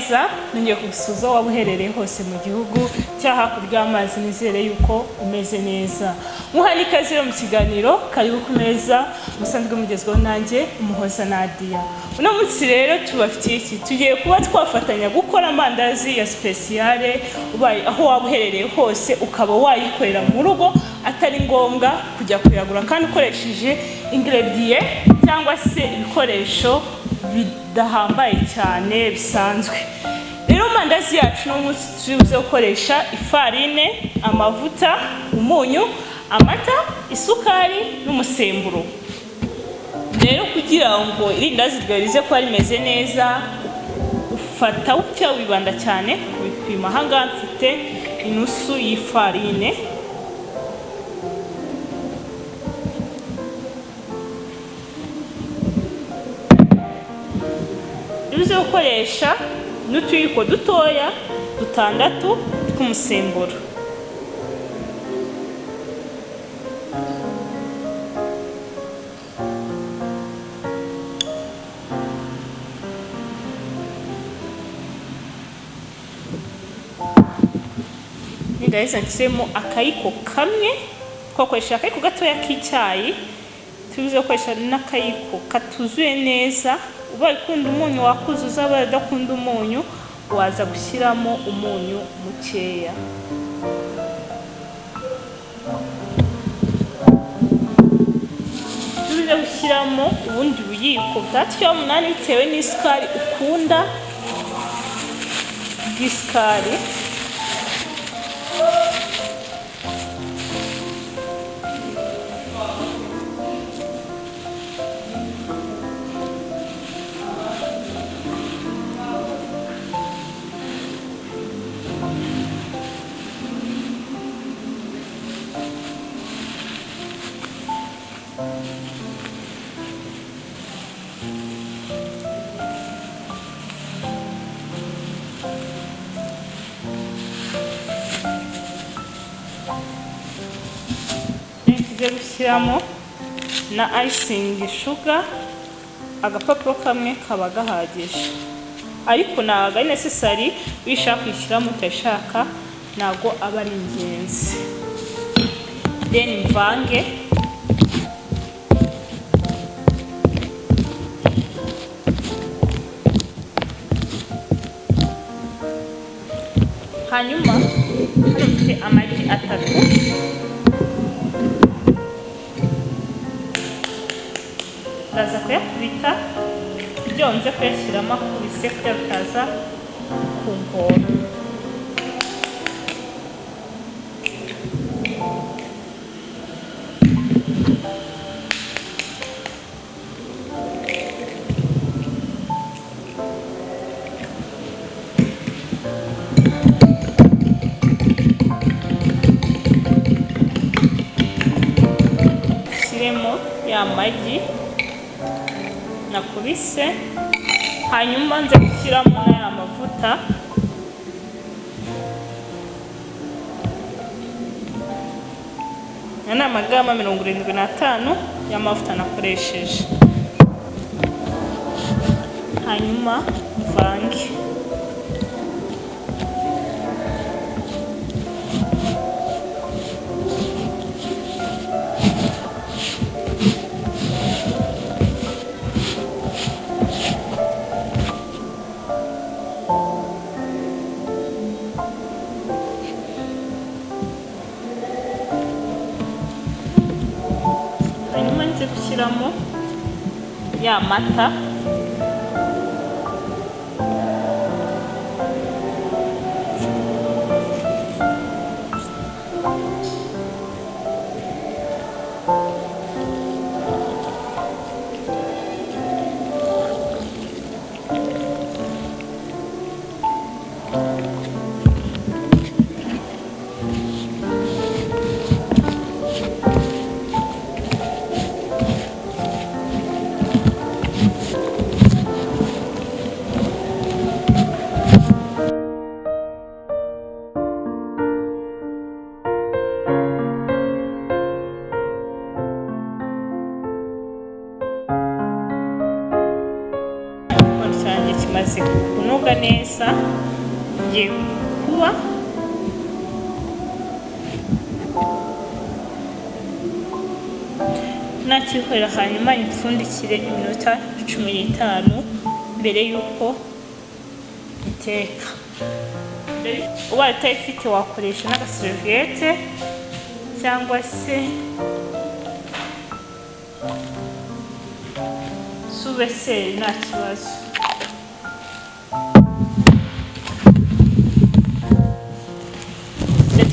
Neza, nongeye kugusuhuza waba uherereye hose mu gihugu cya hakurya y'amazi. Nizere yuko umeze neza. Muha n'ikaze mu kiganiro Karibu ku Meza, musanzwe mugezweho nanjye Umuhoza Nadia. Uno munsi rero tubafitiye iki? Tugiye kuba twafatanya gukora amandazi ya spéciale, ubaye aho waba uherereye hose ukaba wayikorera mu rugo, atari ngombwa kujya kuyagura, kandi ukoresheje ingrédients cyangwa se ibikoresho bidahambaye cyane, bisanzwe. Rero amandazi yacu no munsi turi buze gukoresha ifarine, amavuta, umunyu, amata, isukari n'umusemburo. Rero kugira ngo irindazi ryawe rize kuba rimeze neza, ufata utya, wibanda cyane ku bipimo. Ahangaha mfite inusu y'ifarine, uze gukoresha n'utuyiko dutoya dutandatu tw'umusemburo. Nindaheza nshyiremo akayiko kamwe. Twakoresha akayiko gatoya k'icyayi, tubuze gukoresha n'akayiko katuzuye neza. Ubaye ukunda umunyu wakuzuza, ubaye udakunda umunyu waza gushyiramo umunyu mukeya. Tubuze gushyiramo ubundi buyiko butandatu cyangwa umunani, bitewe n'isukari ukunda bw'isukari. Tugiye gushyiramo na icing sugar, agapapuro kamwe kaba gahagije, ariko ntabwo ari necessary. Wishaka kuyishyiramo, utayishaka ntabwo aba ari ingenzi. Then mvange. Hanyuma hano mfite amagi atatu, ndaza kuyakubita kugira ngo nze kuyashyiramo akubise, kugira bitaza kungora. Nshyiremo ya magi nakubise, hanyuma nze gushyiramo na ya mavuta. Aya ni amagarama 75 y'amavuta nakoresheje. Hanyuma mvange. Hanyuma nze gushyiramo ya mata. Bimaze kunoga neza, ngiye kuba nakikorera, hanyuma ipfundikire iminota 15 mbere y'uko iteka. Ubaye utayifite wakoresha n'agaseriviyete cyangwa se sous-vaisselle, nta kibazo.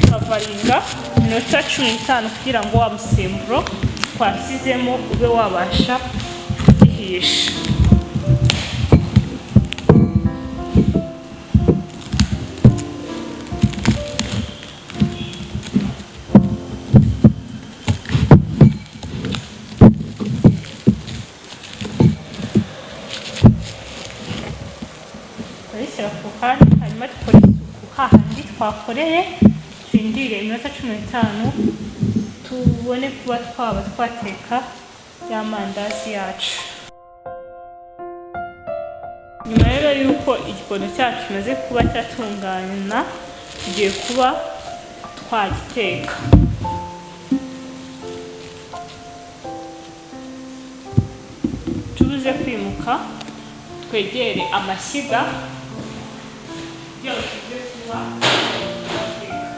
Tukavaringa iminota 15 kugira ngo wa musemburo twashyizemo ube wabasha kugihisha. Turabishyira ku ruhande, hanyuma dukore isuku hahandi twakoreye, turindire iminota 15 tubone kuba twaba twateka ya mandazi yacu. Nyuma rero y'uko igikono cyacu kimaze kuba cyatungana, tugiye kuba twagiteka. Tubuze kwimuka, twegere amashyiga kugira ngo tuze kuba twateka.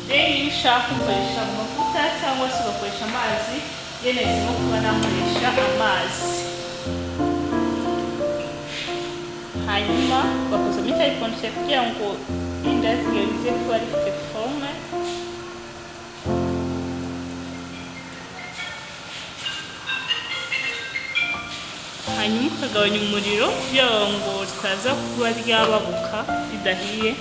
Rero iyo ushaka ukoresha amavuta cyangwa se ugakoresha amazi, njye nahisemo kuba nakoresha amazi. Hanyuma ugakozamo icyayi gipfundikiye kugira ngo irindazi ryawe rize kuba rifite forme. Hanyuma ukagabanya umuriro kugira ngo ritaza kuba ryababuka ridahiye.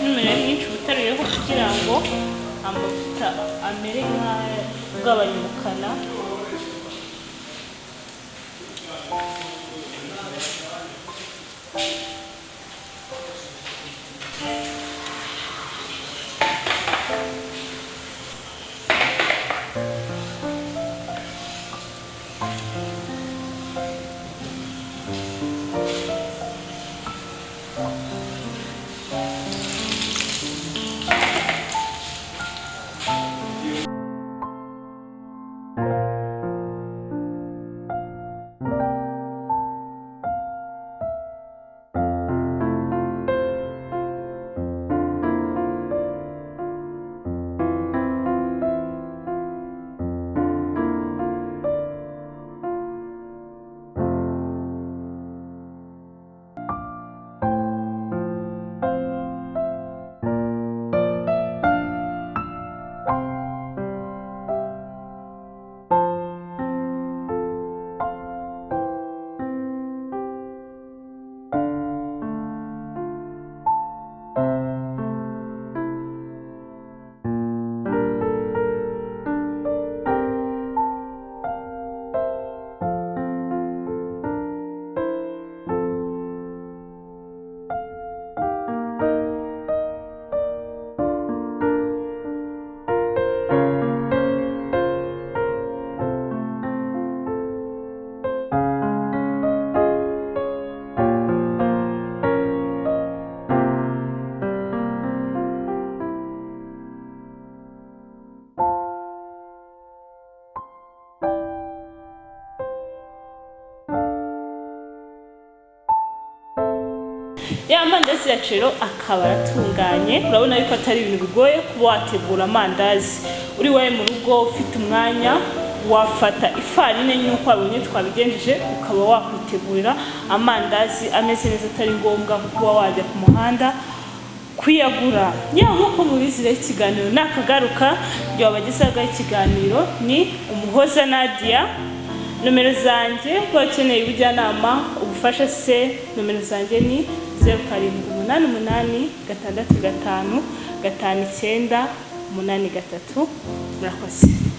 N'umuriro mwinshi uba utaruyeho kugira ngo amavuta amere nk'agabanya ubukana. Ya mandazi yacu rero akaba aratunganye. Urabona yuko atari ibintu bigoye kuba wategura amandazi uri iwawe mu rugo, ufite umwanya. Wafata ifarine nyine uko wabonye twabigenjeje, ukaba wakwitegurira amandazi ameze neza, atari ngombwa kuba wajya ku muhanda kuyagura. Ya, nk'uko mubizi rero, ikiganiro nakagaruka. Igihe wabagezaho ikiganiro ni Umuhoza Nadia. Nomero zanjye, kuba ukeneye ubujyanama, ubufasha se, nomero zanjye ni 0788 65 59 83. Murakoze.